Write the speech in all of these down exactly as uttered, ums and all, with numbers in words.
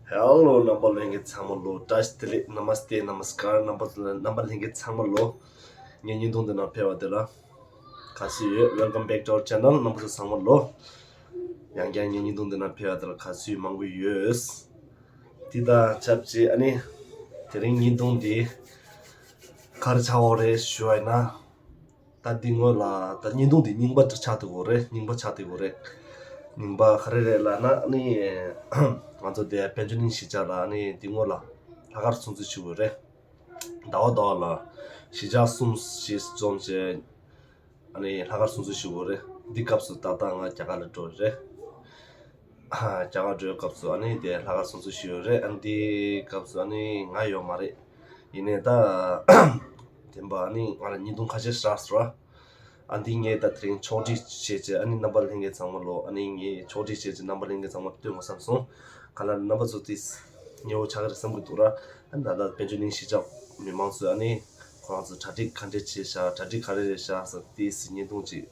Hello རྣམ་པ་ལྷན་རྒྱས་ཚང་མ་ལོ། བཀྲ་ཤིས་བདེ་ལེགས། Namaste Namaskar རྣམ་པ་རྣམ་པ་ལྷན་རྒྱས་ཚང་མ་ལོ། ངའི་བརྙན་ཐུང་འདི་ནང་ཕེབས་པ་དེ་ལ་དགའ་བསུ་ཡོད། Welcome back to our channel རྣམ་པ་ཚོ་ཚང་མ་ལོ། ཡང་བསྐྱར་ངའི་བརྙན་ཐུང་འདི་ནང་ཕེབས་པ་དེ་ལ་དགའ་བསུ་མང་པོ་ཡོད། འདི་དང་ཆབས་ཅིག་ཨ་ནི་དེ་རིང་བརྙན་ཐུང་འདི་ག་རེ་ཆགས་ཡོད་རེད་ཞུ་བ་ཡིན་ན། ད་འདི་སྔོན་ལ་ད་བརྙན་ཐུང་འདི་རྙིང་པ་ཆགས་བསྡད་ཡོད་རེད། རྙིང་པ་ཆགས་བསྡད་ཡོད་རེད། རྙིང་པ་ག་རེ་རེད་ལབ་ན་ཨ་ནི་ང་ཚོ་དེ་དཔལ་འབྱོར་གླིང་གཞིས་ཆགས་ལ་ཨ་ནི་འདི་སྔོན་ལ་ལྷག་དཀར་སྲུང་བརྩི་ཞུ་དགོས་རེད། ཟླ་བ་ཟླ་བ་ལ་གཞིས་ཆགས་གསུམ་ཞིག་འཛོམས་བྱས་ཨ་ནི་ལྷག་དཀར་སྲུང་བརྩི་ཞུ་དགོས་རེད། འདི་སྐབས་སུ་ཏག་ཏག་ང་རྒྱ་གར་ལ་འགྲོ་རེད། རྒྱ་གར་འགྲོའི་སྐབས་སུ་ཨ་ནི་དེ་ལྷག་དཀར་སྲུང་བརྩི་ཞུས་ཡོད་རེད། ཨ་ནི་དེའི་སྐབས་སུ་ཨ་ནི་ང་ཡོད་མ་རེད། ཡིན་ནའི་ད་དེ་འབའ་ཨ་ནི་ང་ལ་བརྙན་ཐུང་ཁ་ཤས་བཞག་སོང་ར། ཨ་ནི་དེ་ངས་ད་དེ་རིང་ཕྱོགས་སྒྲིག་བྱས་བྱས་ཨ་ནི་རྣམ་པ་ལྷན་རྒྱས་ཚང་མ་ལོ། ཨ་ནི་ངས་ཕྱོགས་སྒྲིག་བྱས་བྱས་རྣམ་པ་ལྷན་རྒྱས་ཚང་མ་སྟོན་དགོས་བསམ་སོང་། ག་ལ་རྣམ་པ་ཚོ་དེ་ཉེ་བོ་ཆགས་ཀྱི་རེད་བསམ་གྱི་འདུག་ར། ཨ་ནི་ད་ལྟ་དཔལ་འབྱོར་གླིང་གཞིས་ཆགས་མི་མང་ཚོས་ཨ་ནི་ཁོ་རང་ཚོ་གྲ་སྒྲིག་ག་འདྲས་བྱས་བཞག་གྲ་སྒྲིག་ག་རེ་རེད་བཞག་ཟེར་དེ་བརྙན་ཐུང་ཅིག་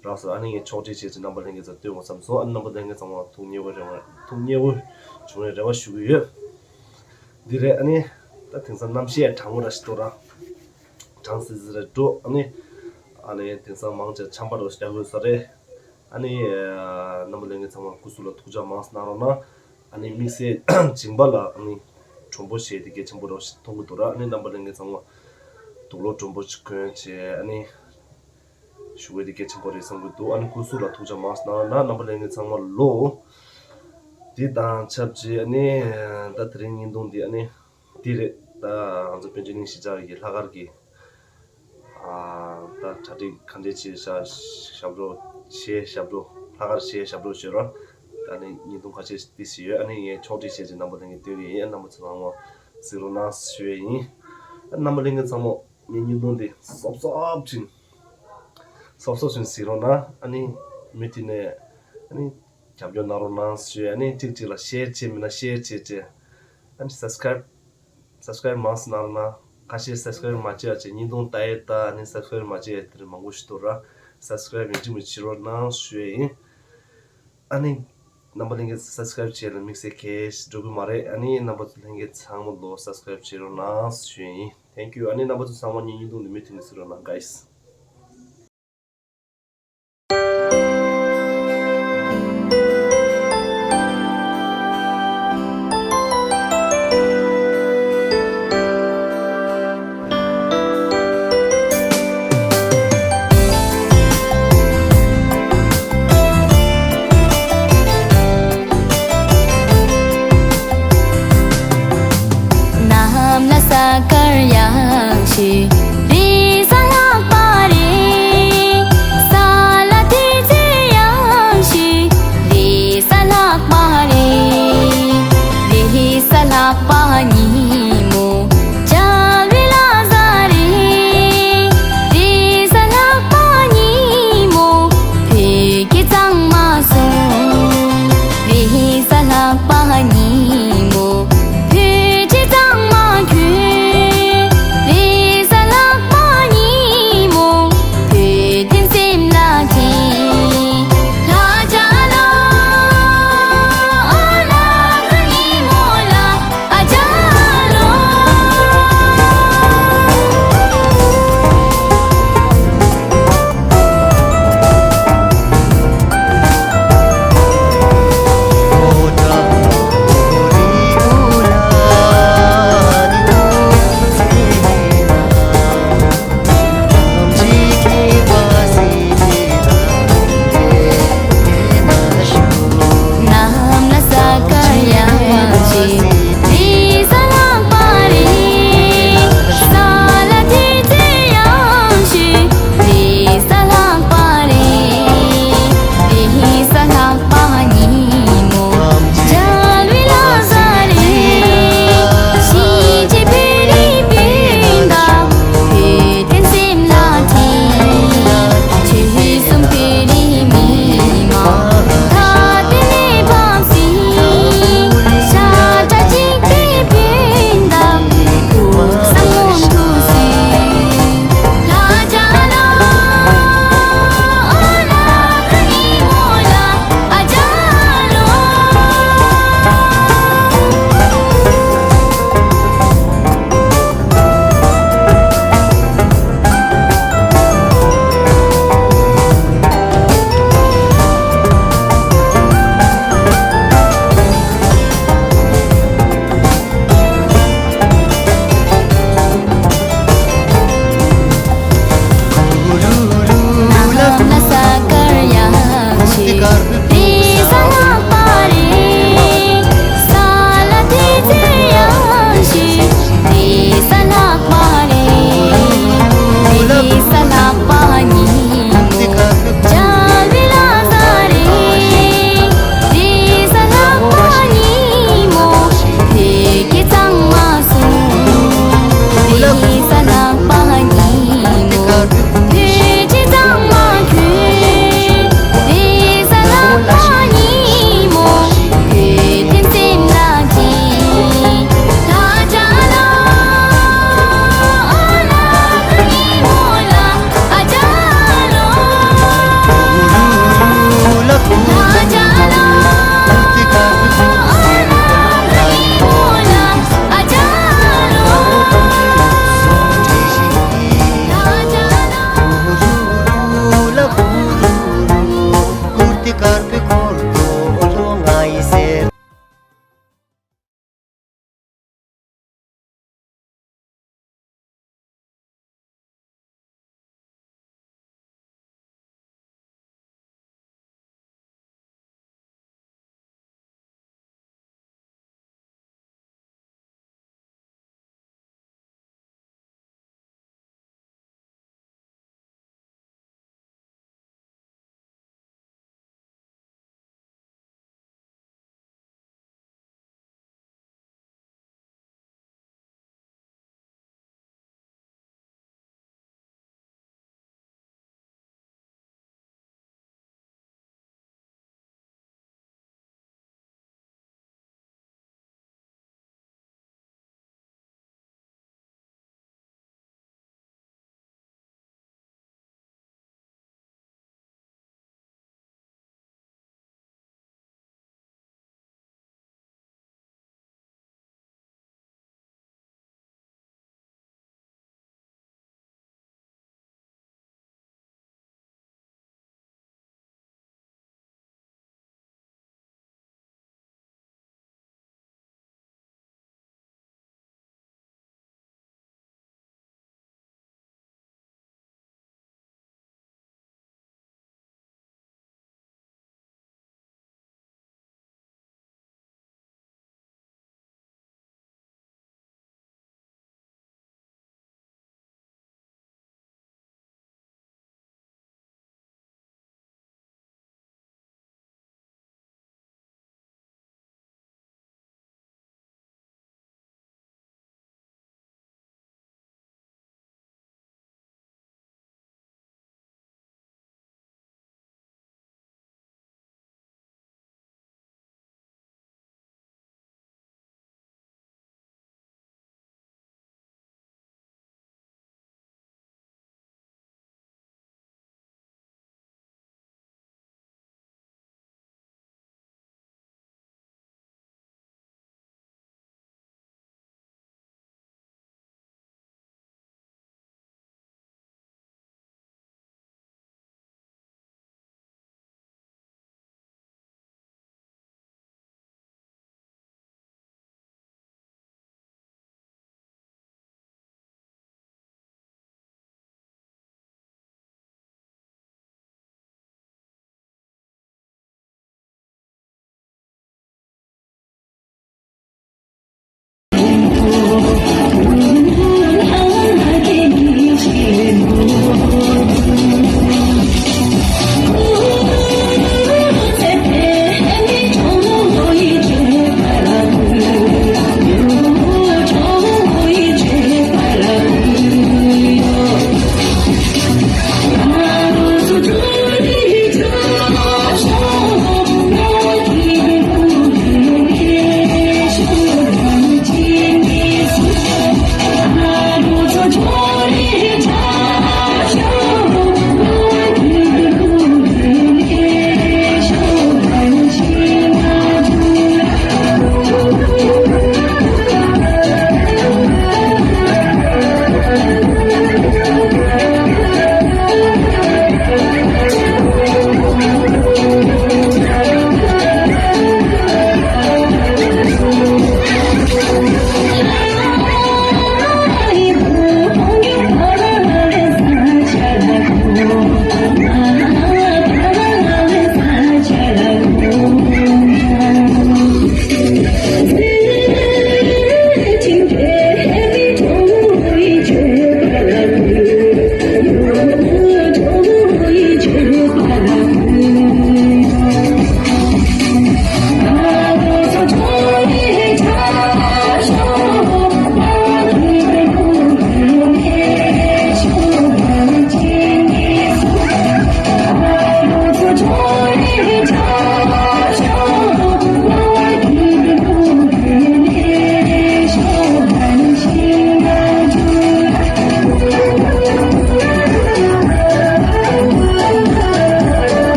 རག་སོང་། ཨ་ནི་ངས་ཕྱོགས་སྒྲིག་བྱས་ཏེ་རྣམ་པ་ལྷན་རྒྱས་ཚོར་སྟོན་དགོས་བསམ་སོང་། ཨ་ནི་རྣམ་པ་ལྷན་རྒྱས་ཚང་མ་ཐུགས་མཉེས་པོ་རེ་བ་ཐུགས་མཉེས་པོ་བྱུང་བའི་རེ་བ་ཞུ་གི་ཡོད། འདི་རེད། ཨ་ནི་ད་དེང་སང་གནམ་གཤིས་གྲང་མོ་ར་ཞིག་འདུག་ར། གྲང་སི་སི་རེད་འགྲོ། ཨ་ནི་ཨ་ནི་དེང་སང་མང་ཆེ་ཆམ་པ་རོ་ཞིག་རྒྱག་དགོས་ས་རེད། ཨ་ནི་རྣམ་པ་ལྷན་རྒྱས་ཚང་མ་སྐུ་གཟུགས་ལ་ཐུགས་ཅག་མང་ཙམ་གནང་རོགས་གནང་། ཨ་ནི་དམིགས་བསལ་མཇིང་པ་ལ་ཨ་ནི་དྲོན་པོ་ཞེས་དེ་གལ་ཆེན་པོ་རོ་ཞིག་མཐོང་གི་འདུག་ར། ཨ་ནི་རྣམ་པ་ལྷན་རྒྱས་ཚང་མ་དུག་ལོག་དྲོན་པོ་ཞིག་གོན་བྱས་ཨ་ནི། ཞུ་བའི་དེ་གལ་ཆེན་པོ་རེད་བསམ་གྱི་འདུག་ཨ་ནི་སྐུ་གཟུགས་ལ་ཐུགས་ཅག་མང་ཙམ་གནང་རོགས་གནང་། རྣམ་པ་ལྷན་རྒྱས་ཚང་མ་ལོ། འདི་དང་ཆབས་ཅིག་ཨ་ནི་ད་དེ་རིང་བརྙན་ཐུང་འདི་ཨ་ནི་འདི་རེད། ད་ང་ཚོ་དཔལ་འབྱོར་གླིང་གཞིས་ཆགས་ཀྱི་ལྷག་དཀར་གྱི་ཨ་ད་གྲ་སྒྲིག་ག་འདྲས་བྱས་ཤག་ཞབས་བྲོ་གཞས་ཞབས་བྲོ་ལྷག་དཀར་གཞས་ཞབས་བྲོ་བྱས་རོགས། ད་ནི་བརྙན་ཐུང་ཁ་ཤས་ཏོག་ཙམ་ཡོད། ཨ་ནི་ངས་ཕྱོགས་སྒྲིག་བྱས་ཏེ་རྣམ་པ་ལྷན་རྒྱས་སྟོན་གྱི་ཡིན། རྣམ་པ་ཚོ་ཚང་མ་གཟིགས་རོགས་གནང་ཞུ་ཡས་ཡིན། རྣམ་པ་ལྷན་རྒྱས་ཚང་མ། ངའི་བརྙན་ཐུང་འདི་སོབ་སོབ་ཅིག་སོབ་སོབ་ཅིག་གཟིགས་རོགས་གནང་། ཨ་ནི་མུ་མཐུད་ནས་ཨ་ནི་རྒྱབ་སྐྱོར་གནང་རོགས་གནང་ཞུ། ཨ་ནི་ཅིག་ཅིག་ལ་ཤེར་བྱེད་མིན་ན་ཤེར་བྱེད་བྱེད། ཨ་ནི་སབ་སི་ཀ་རེབ་སབ་སི་ཀ་རེབ་མང་ཙམ་གནང་རོགས་གནང་། ཁ་ཤས་སབ་སི་ཀ་རེབ་མ་བྱས་པ་བྱས། བརྙན་ཐུང་ལྟ་ཡས་ལྟ། ཨ་ནི་སབ་སི་ཀ་རེབ་མ་བྱས་ཡས་དེ་འདྲ་མང་པོ་ཞིག་འདུག་ར། སབ་སི་ཀ་རེབ་ཡིན་གཅིག་མིན་གཅིག་བྱེད་རོགས་གནང་ཞུ་ཡས་ཡིན། ཨ་ནི་རྣམ་པ་ལྷན་རྒྱས་སབ་སི་ཀ་རེབ་བྱས་ལ་དམིགས་བསལ་གང་ཞིག་འགྲོ་གི་མ་རེད། ཨ་ནི་རྣམ་པ་ཚོ་ལྷན་རྒྱས་ཚང་མ་ལོ་སབ་སི་ཀ་རེབ་བྱེད་རོགས་གནང་ཞུ་ཡས་ཡིན། Thank you། ཨ་ནི་རྣམ་པ་ཚོ་ཚང་མ་ངའི་བརྙན་ཐུང་འདི་མུ་མཐུད་ནས་གཟིགས་རོགས་གནང་། Guys། གནམ་ལ་ས་དཀར་ཡང་ཞིག་རི་གཟར་ལྷགས་པ།